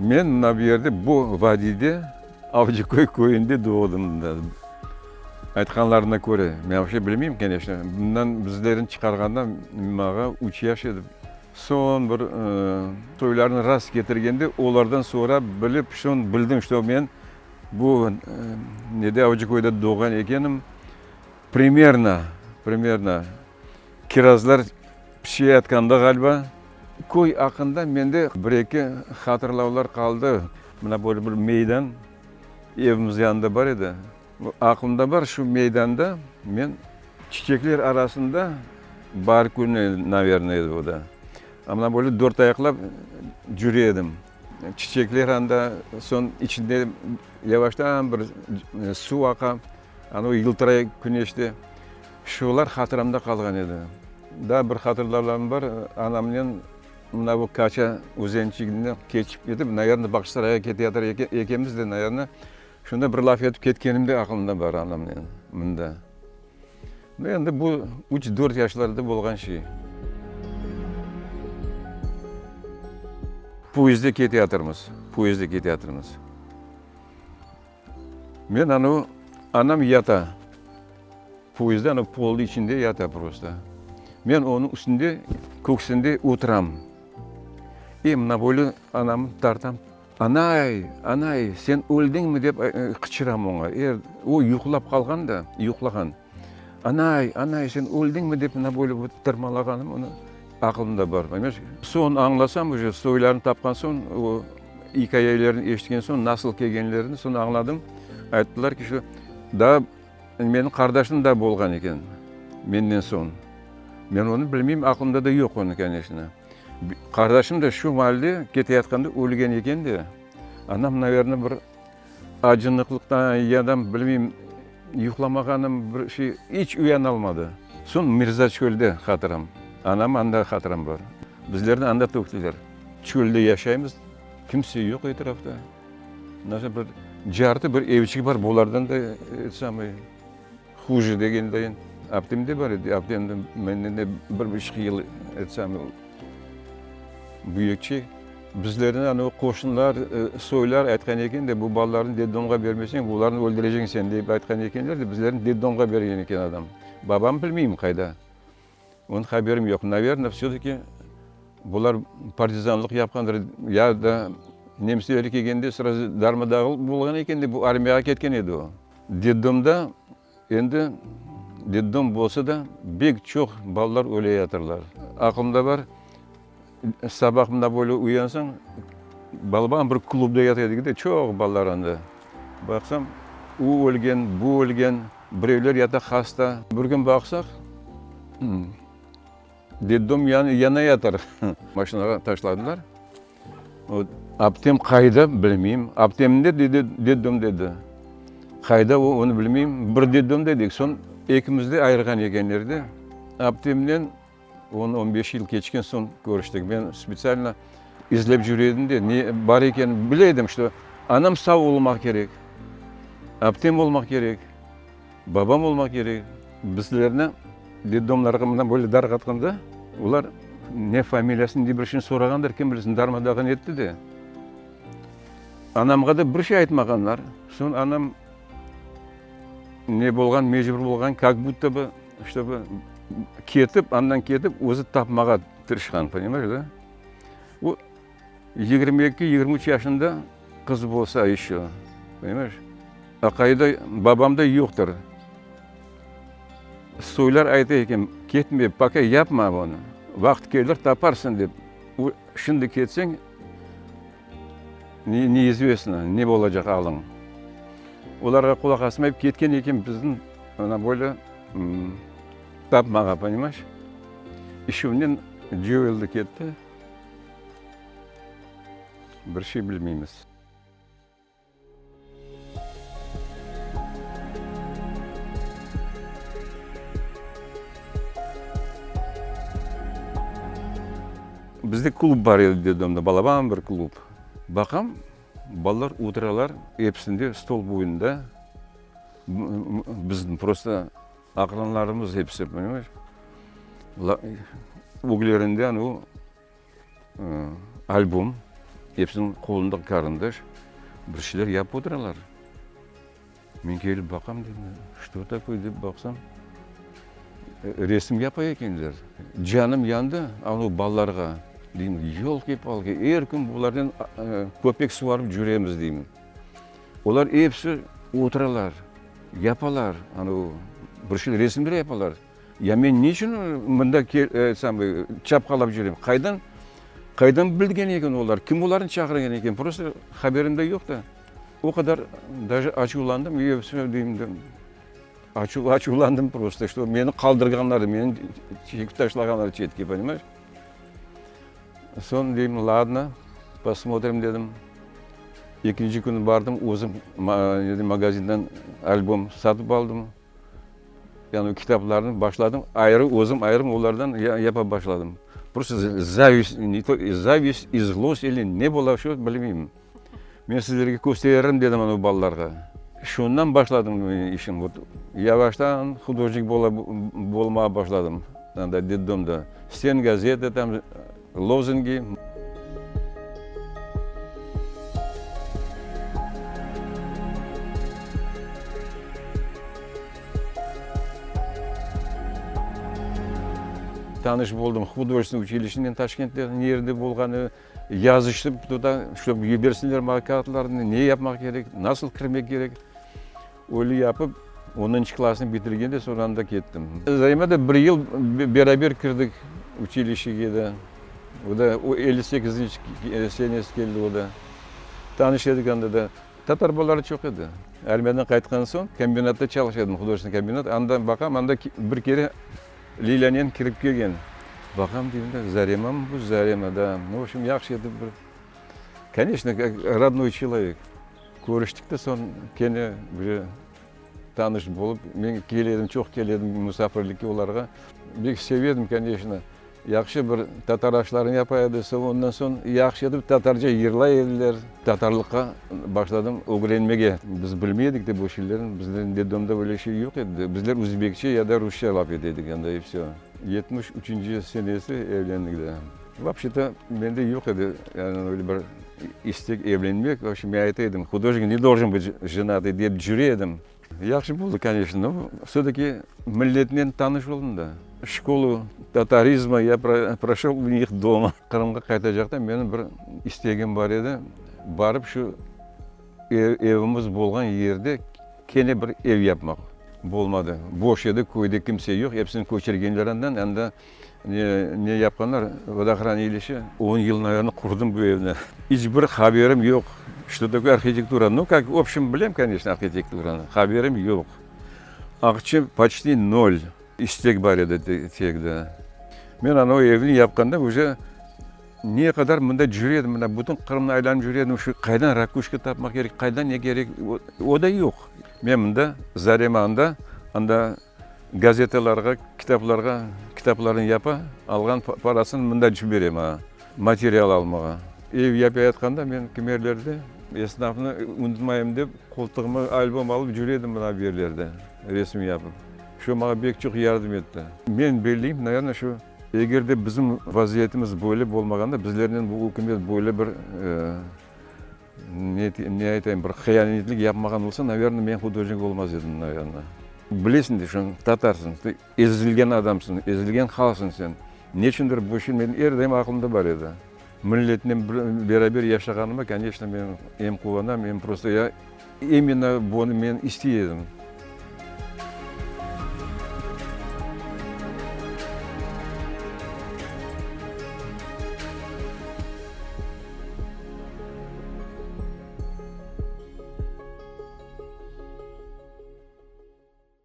Men mına bu yerde, bu vadiyde, Avcıköy köyünde doğdım da. Aytqanlarına köre, men vapşe bilmeyim, keneşno, bundan bizlerni çıqarğanda maña üç yaş edi. Soñ bir soylarnı rast ketirgende, olardan sorap bilip, soñ bildim, şto men bu nede, Avcıköyde doğğan ekenim. Primerno, primerno, kirazlar pişeyatqanda ğaliba. Köy aqqında mende bir-eki hatırlavlar qaldı. Mına böyle bir meydan evimiz yanında bar edi. Aqlımda bar, şu meydanda men çiçekler arasında, baar künü, naverno, edi o da, mına böyle dört ayaqlap cüre edim. Çiçekler anda, soñ içinde yavaştan bir suv aqa, anavı yıltıray küneşte. Şular hatıramda qalğan edi. Daa bir hatırlavlarım bar, anamnen mına bu Kaça özençigini keçip ketip, naverno, Bağçasarayğa keteyatır ekemiz de, naverno, şunda bir laf etip ketkenim de aqılımda bar anamnen mında. Endi bu üç-dört yaşlarda bolğan şey. Poyezdde keteyatırmız, poyezdde keteyatırmız. Men anavı, anam yata, poyezdde anavı polnıñ içinde yata prosto. Men onıñ üstünde, köksünde oturam. E, mına böyle anamnı tartam. Anay, anay, sen öldiñmi? dep qıçıram oña. Er, o yuqlap qalğan da, yuqlağan. Anay, anay, sen öldiñmi? dep mına böyle tırmalağanım onı aqılımda bar, ponimayeş? Soñ añlasam uje, soylarını tapqan soñ, o ikâyelerini eşitken soñ, nasıl kelgenlerini soñ añladım. Ayttılar ki, şu daa menim qardaşım da bolğan eken menden soñ. Men onı bilmeyim, aqılımda da yoq onıñ, koneçno. Qardaşım da şu maalde keteyatqanda ölgen eken de, anam, naverno, bir acınıqlıqtan ya da bilmeyim, yuqlamağanım bir şey, iç uyanalmadı. Soñ Mirzaçölde hatıram, anam anda hatıram bar. Bizlerni anda töktiler. Çölde yaşaymız, kimse yoq etrafta. Nasıl bir cartı bir evçik bar, bulardan da et samıy. Huje degen dayın aptem de bar edi, aptem de menden de bir buçuq yıl etsem büyükçe. Bizlerni anavı qoşunlar, soylar aytqan eken de, bu balalarnı detdomğa bermeseñ, bularnı öldüreceñ sen, dep aytqan ekenler de, bizlerni detdomğa bergen eken adam. Babam bilmeyim qayda, onıñ haberim yoq. Naverno, vse-taki bular partizanlıq yapqandır, ya da nemseler kelgende srazu darma-dağıl bolğan eken de, bu armiyağa ketken edi o. Detdomda endi detdom bolsa da, bek çoq balalar öle yatırlar. Aqılımda bar, sabah mında böyle uyansañ, balaban bir klubda yata edik de, çoq balalar anda. Baqsam, o ölgen, bu ölgen, birevler yata hasta. Bir kün baqsaq, detdom yana yatır. Maşinağa taşladılar. Aptem qayda, bilmeyim. Aptem ne dedi, detdom dedi. Qayda o, onı bilmeyim. Bir detdom dedik, soñ ekimizni ayırğan ekenler de. Aptemnen on, on beş yıl keçken soñ körüştik. Men spetsialno izlep yüre edim de, ne bar ekenini bile edim, şto anam sağ olmaq kerek, aptem olmaq kerek, babam olmaq kerek. Bizlerni detdomlarğa mına böyle darqatqanda, olar ne familiyasını, ne bir şeyni sorağandır, kim bilsin, darma-dağın etti de. Anamğa da bir şey aytmağanlar. Soñ anam ne bolğan, mecbur bolğan, kak budto bı, ştobı ketip, andan ketip, özü tapmağa tırışqan, ponimayeş, da? O 22, 23 yaşında qız bolsa eşço, ponimayeş? Aqayı da, babam da yoqtır. Soylar ayta eken, ketme, poka yapma bunı, vaqıt kelir, taparsıñ dep. O, şimdi ketseñ, neizvestno, ne olacaq alıñ. Olarğa qulaq asmayıp ketken eken bizni mına böyle tapmağa, ponimayeş. İşimnen coyuldı ketti, bir şey bilmeymiz. Bizde klub bar edi detdomda, balaban bir klub. Baqam, balalar oturalar, episinde stol boyunda, bizim prosto aqranlarımız episi, ponimayeş, öglerinde anavı albom. Episiniñ qolunda karındaş, bir şeyler yapıp oturalar. Men kelip baqam, dedim, çto takoye dep baqsam, resim yapa ekenler. Canım yandı anavı balalarğa, deyim, yolki-palki, er kün bularnen köpek suvarıp cüremiz, deyim. Olar episi oturalar, yapalar, anavı bir şey resimler yapalar. Ya men ne içün mında çapqalap cürem? Qaydan, qaydan bilgen eken olar? Kim olarnı çağırğan eken? Prosto haberim de yoq da. O qadar daje açuvlandım, deyim, açuvlandım prosto, çto meni qaldırğanlar, meni çekip taşlağanlar çetke, ponimayeş? Soñ deyim, ladno, posmotrim dedim. Ekinci künü bardım, özüm magazinden albom satıp aldım. Yani kitaplarnı başladım, ayrı özüm ayrım olardan yapa başladım. Prosto zavist, ne to zavist i zlost ili ne bola şo bilmeyim. Men sizlerge kösteririm dedim anavı balalarğa. Şundan başladım işim. Vot yavaştan hudojnik bola bolmağa başladım anda detdomda. Stengazeta tam, lozungi. Tanış boldım hudojestvennoy uçilişenen Taşkentte, ne yerde bolğanı, yazıştım tuta, ştob yibersinler maña kâğıtlarnı, ne yapmaq kerek, nasıl kirmek kerek. Öyle yapıp, onuncu klassnı bitirgende soñ anda kettim. Zarema da bir yıl beraber kirdik uçilişege de. O da 58-nci senesi keldi o da. Tanış edik anda da. Tatar balaları çoq edi. Armiyadan qaytqan soñ kombinatta çalışa edim, hudojestvenniy kombinat. Anda baqam, anda bir kere Lilânen kirip kelgen. Baqam, deyim da, Zaremamı bu? Zarema, da. Nu, v obşem, yahşı edi bir. Koneçno, kak rodnoy çelovek. Körüştik de soñ kene bir tanış bolıp, men kele edim, çoq kele edim musafirlikke olarğa. Bek seve edim, koneçno. Yahşı bir tatar aşlarını yapa edi, soñ ondan soñ yahşı etip tatarca yırlay ediler. Tatarlıqqa başladım ögrenmege. Biz bilmey edik de bu şeylerni, bizde detdomda öyle şey yoq edi. Bizler özbekçe ya da rusça laf ete edik anda i vsö. 73-nci senesi evlendik de. Vapşe-to mende yoq edi yani öyle bir istek evlenmek. Vapşe men ayta edim, hudojnik ne doljen bıt jenatıy dep cüre edim. Yahşı boldı, koneçno, no vse-taki milletnen tanış oldım da. Şkolu tatarizma ya proşel u nih doma. Qırımğa qaytacaqta menim bir istegim bar edi, barıp şu evimiz bolğan yerde kene bir ev yapmaq. Bolmadı. Boş edi, köyde kimse yoq, episini köçürgenler andan, anda ne yapqanlar, vodohranilişe. On yıl, naverno, qurdım bu evni. İç bir haberim yoq, çto takoye arhitektura. Nu, kak, v obşem, bilem, koneçno, arhitekturanı, haberim yoq. Aqça poçti nol. İstek bar edi tek de. Men ana o evni yapqanda uje ne qadar mında cüre edim, mına bütün Qırımnı aylanıp cüre edim, şu qaydan rakuşka tapmaq kerek, qaydan ne kerek, o da yoq. Men mında, Zarema anda, anda gazetalarğa, kitaplarğa, kitaplarnı yapa, alğan parasını mında cibere maña, material almağa. Ev yapayatqanda men kimerlerde esnafnı unutmayım dep, qoltuğıma albom alıp cüre edim mına bu yerlerde resim yapıp. Şu maña bek çoq yardım etti. Men belleyim, naverno, şu, eger de bizim vaziyetimiz böyle bolmağanda, bizlernen bu ükümet böyle bir, ne aytayım, bir hıyanetlik yapmağan olsa, naverno, men hudojnik olmaz edim, naverno. Bilesiñ de, şunı, tatarsıñ, ezilgen adamsıñ, ezilgen halqsıñ sen. Neçündir bu şey menim er daim aqlımda bar edi. Milletnen beraber yaşağanıma, koneçno, men em quvanam, em prosto ya, imенно bunı men istey edim.